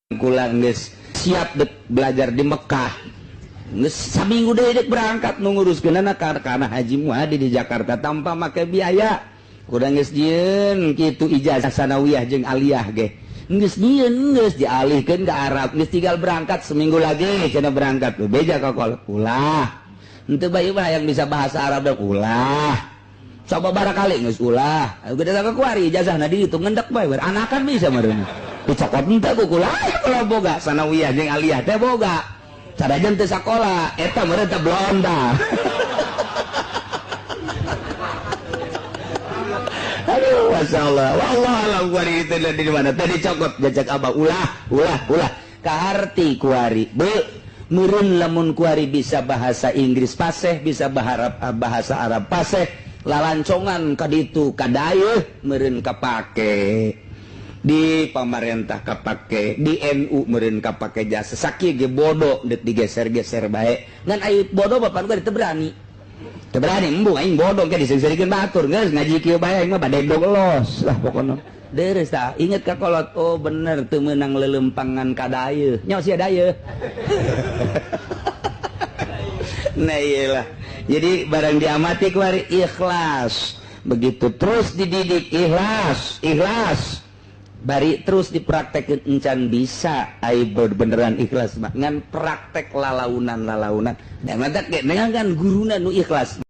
Kula geus siap dek belajar di Mekah. Geus saminggu deui dek berangkat nu nguruskeunana kana Haji Muhadi di Jakarta tanpa make biaya. Kurang geus jieun kitu ijazah sanawiyah jeung aliyah ge. Geus nyieun geus dialihkeun ka Arab, geus tinggal berangkat seminggu lagi cenah berangkat. Beja ka kolot ulah. Henteu bae mah yang bisa bahasa Arab dah ulah. Coba barakali geus ulah. Gede ka kuari ijazahna dihitung ngendek bae anakan bisa meureun. Dicokot henteu ku kula kalau boga sanawiyah jeung aliyah teh boga. Sadajan teu sakola eta meureun teh blonda. Aduh, masya Allah. Wallah alam kuari itu di mana tadi cokot jajak abah ulah ulah ulah kaharti kuari be meureun lamun kuari bisa bahasa Inggris paseh, bisa bahasa Arab paseh, lalancongan ka ditu kadayeuh meureun kapake di pamarentah kapake di NU meureun kapake jasa sakieu ge bodoh deuk digeser-geser bae ngan aya bodoh bapak gua teu berani teu berani embung aing bodoh ke diseuseurikeun batur geus ngaji kieu bae aing mah bade dog los lah pokona deres tah inget ka kolot oh bener teu meunang lelempangan ka dayeuh nya sia dayeuh. Nah iyalah jadi barang diamati kuari ikhlas begitu terus dididik ikhlas ikhlas bari terus dipraktekin encan bisa ai beneran ikhlas mah ngan praktek lalaunan lalaunan dan mantak ge kan guruna nu ikhlas.